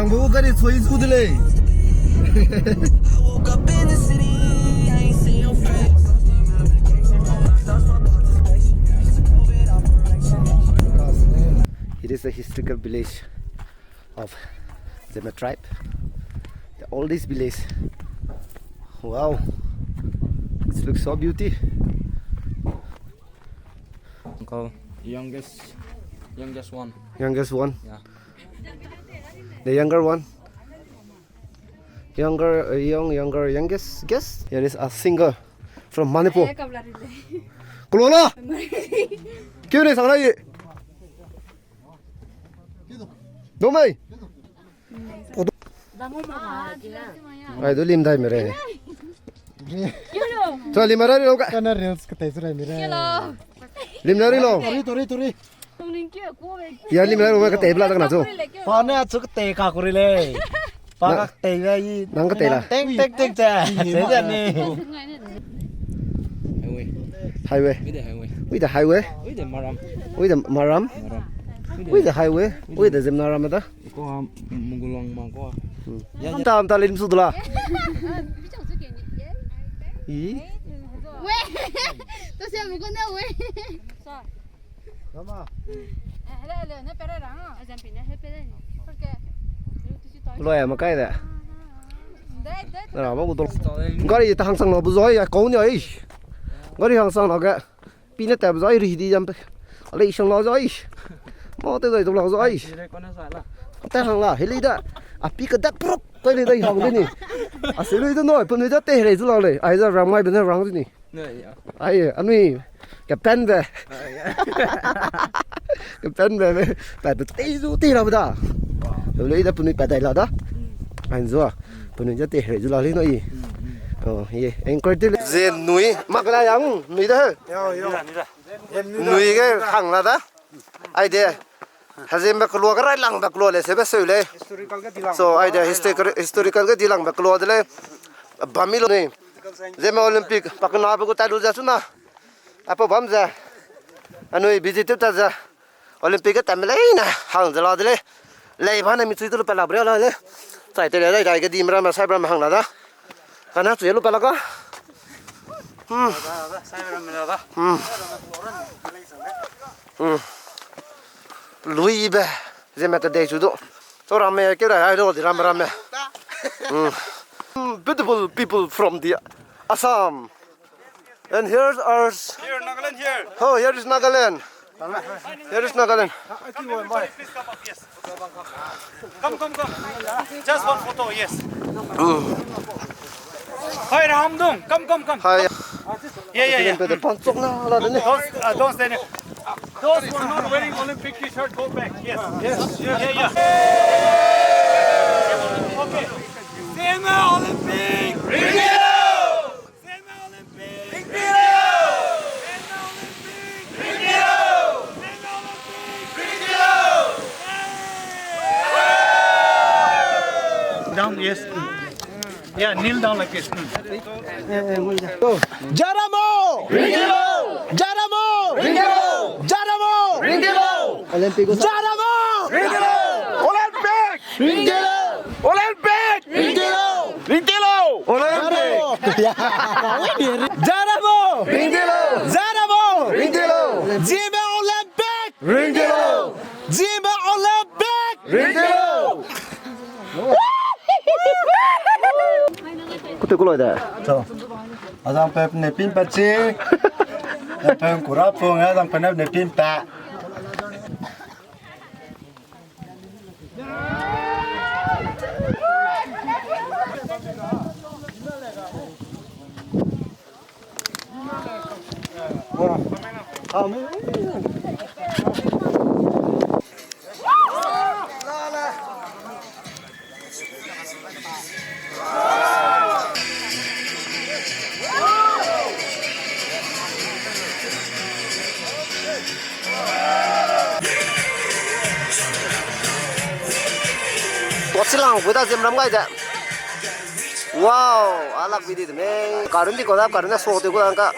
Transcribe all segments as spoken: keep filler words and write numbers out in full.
Ang bu gari choi zu de lei. It is the historical village of Zeme tribe. The oldest village. Wow. It looks so beauty. Uncle, youngest, youngest one. Youngest one. Yeah. The younger one. Younger, uh, young, younger, youngest, guest. Here is a singer from Manipur. Kulola. Kyo ne sang lai. Domai. Ai, du lim dai mere. Cho lim ara ri lo ka. Kana reels ka tei zura mere. Lim na ri lo. Tori, tori, tori. Ya lim na ri lo ka tei bla ka na cho. Pa ne chu ka tei ka kuri le. Pa ka tei ga i. Nang ka tei la. Teng, teng, teng, teng. Tei ja ni. Highway. Highway. With the highway. With the highway. With the maram. With the maram. Maram. With the highway. With the Zemnaram da. Ko ha Mugulong ma ko. Hmm. Ya, ya. Tam ta lim su dula. I. We. To se mu ko na we. Mama. Lo ya ma kai de. Na ma gu dong. Gari ta hangsang lo bu zoi ya kau ni ai. Gari hangsang lo ga. Pi ne ta bu zoi ri di jam pe. Ale isang lo zoi. Mo te zoi dong lo zoi. Ta hang la heli da. A pi ka dak prok. Kai le da i hang de ni. A se lui de noi, pe nui da te rei zu la le. Ai za rang mai be ne rang zu ni. Ai, anui, ke pen be. Ke pen be, be. Pa pe te zu te ra be da. Lo le da pe nui pa dai la da. Ai zu. Pe nui da te rei zu la le no i. Oh, ye. Encourage le. Ze nui, mak la yang, nui da. Nui ge hang la da. Ai de. Hezembe kelua ge railangbe kelua le sebe seu lei. So, ai de historical, historical ge dilangbe kelua de lei. Bam mi lo ni. Zeme Olympic, pa kenabe gu tai lu ze su na. Aipau bam ze. Anui visit ta ze. Olympic ge tame leine hang ze la de lei. Lei ba ne mi chui du lu pa la bria la lei. Chai te le dai dai ge di meramme, sai beramme hang la da. Kana chui lu pa la ka. Hmm. Hmm. Hmm. Luibe, zeme te dei chu du. So ramme ke ra ai do di ram ramme. Hmm. Beautiful people from the Assam. And here's ours. Here, Nagaland here. Oh, here is Nagaland. Here is Nagaland. Come, come, come. Just one photo, yes. Hi, Ramdung. Come, come, come. Hi. Yeah, yeah, yeah. Those, uh, those, those who are not wearing Olympic t-shirt, go back. Yes. Yes. Yeah, yeah. Okay. Zeme Olympic! Zeme Olympic! Zeme Olympic! Down, yes. Yeah, kneel down like this. Jaramo! Jaramo! Jaramo! Olympic! Jaramo! Olympic! Ringtilo! Olympic! Ringtilo! Ringtilo! Olympic! Jaramo! Ringtilo! Jaramo! Ringtilo! Zeme Olympic! Ringtilo! Zeme Olympic! Ringtilo! Kute kuloi de. To. Azang pe ne pin pa chi. Pe kura pung, azang pe ne pin pa. Wachilang, weda Zemram gai de. Wow, alak bidi de me. Karun di ko da, karun da so de ko da ka.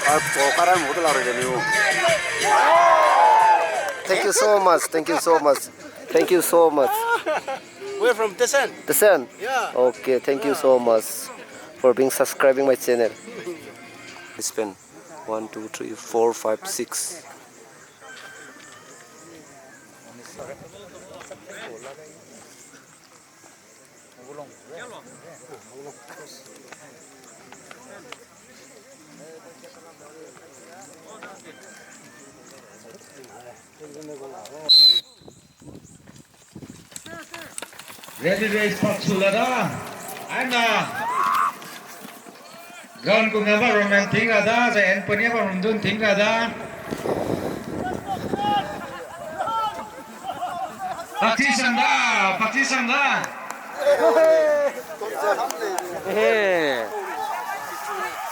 Ar ko karan mo de la re de ni. Thank you so much. Thank you so much. Thank you so much. We're from Tessen. Tessen? Yeah. Okay, thank you so much for being subscribing my channel. It's been one, two, three, four, five, six. Ready race pak chu la da. Aina. Gan gu ne ba romantic a da, ze en puni ba rum dun ting a da. Pakti sang da, pakti sang da.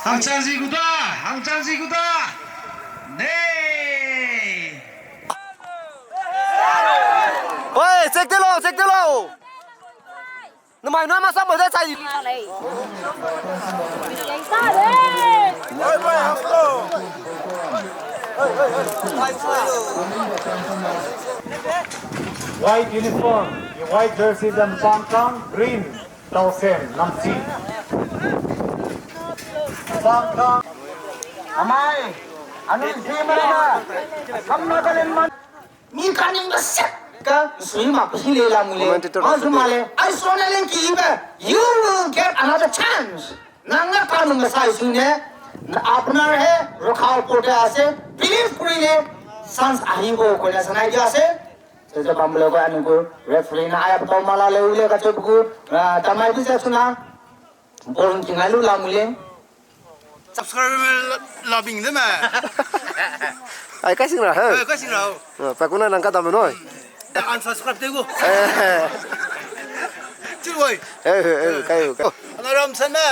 Hangchang zi gu da, hangchang zi gu da. Nei. Oi, check te lo, check te lo. Namai nua masam mo de chai. White uniform, white jersey dan Sangkang, green, Tausen, Namchi. Sangkang. Amai, anu zi mana, kam na kalen man. Mi kaning ba sek ka sui mak hi le la mu le. Commentator ma zu ma le. Ai so na leng ki ba. You will get another chance. Nang na kanung ba sai su ne. Apnar he, Rakhal Porte ase. Believe kuri le. Chance ahi bo ko le sanai dia se. Se se bam le ko anu ko. Referee na ai ap tau mala le u le ka chop ko. Ah, tamai bi se suna. Ball kingai lu la mu le. Subscribe me la, la bing de me. Ai, kai sing ra, he? Ai, kai sing ra. Ah, pa kuna nang ka dam noi. Da unsubscribe de gu. Eh. Chi woi. Eh, eh, eh, kai, kai. Ana ram san me.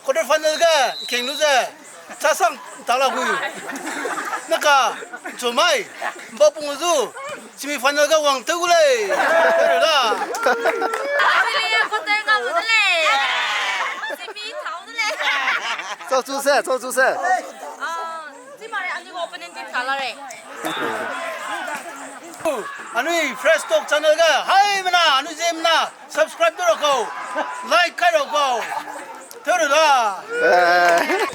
Quarter final ga, keng lu ze. Cha sang ta la gu. Na ka, chu mai. Ba pung zu. Semi final ga wang tew gu lei. Tew da. Ai, le ya ko te ga bu de lei. Semi thau de lei. Chau chu se, chau chu se. Ah, chi ma re, ani go opponent team ta la re. Anui Fresh Talk channel ga, hai mena, anui ze mena, subscribe tew ra kau, like kai ra kau. Tew ra da. Eh.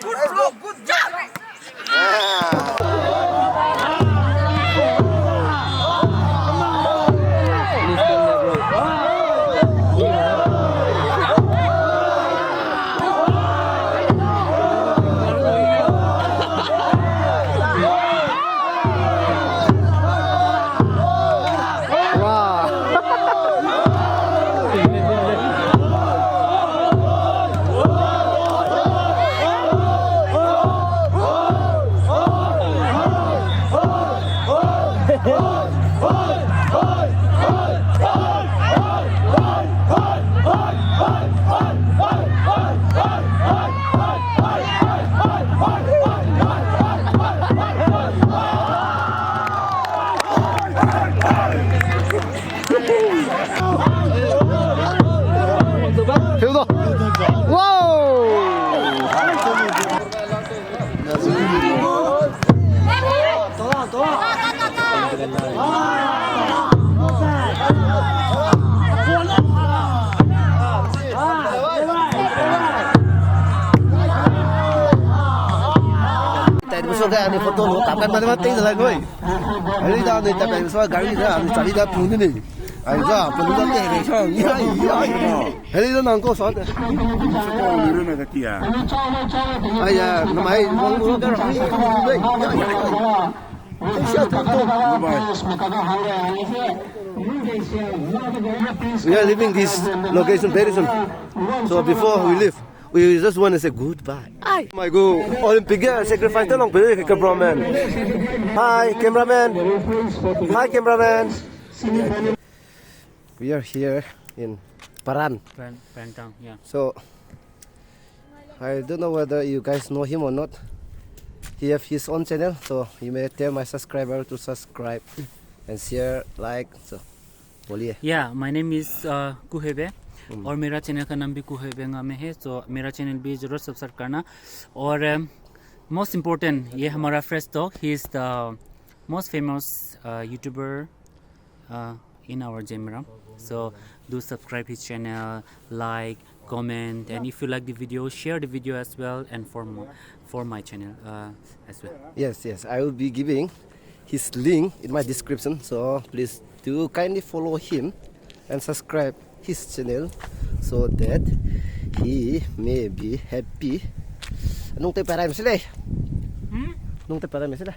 Good bro, good job. Wow! Ga ni photo lo, tap kai ma de ma tei de lai koi. Heli da ni tap kai sa gari da, ni chali da pu ni ni. Ai da, pu da te ni sa. Heli da nang ko sa de. Ai ya, namai wang lo da. We are leaving this location very soon. So before we leave, we just want to say goodbye. Ai, my go, Olympic ge sacrifice te long pe ke cameraman. Hi, cameraman. Hi, cameraman. We are here in Paran. Paran, Paran town, yeah. So, I don't know whether you guys know him or not. He have his own channel, so you may tell my subscriber to subscribe and share, like. So, बोलिए। Yeah, my name is uh, Kuhebe, और मेरा चैनल का नाम भी कुहेबे नाम है, so मेरा चैनल भी जरूर सब्सक्राइब करना। और um, most इम्पोर्टेंट, ये हमारा fresh talk, he is the most famous uh, YouTuber uh, in our Jaimaram. So do subscribe his channel, like, comment, and if you like the video, share the video as well, and for mo- for my channel uh, as well. Yes, yes, I will be giving his link in my description. So please do kindly follow him and subscribe his channel so that he may be happy. Nung te param sile. Hmm? Nung te param sile.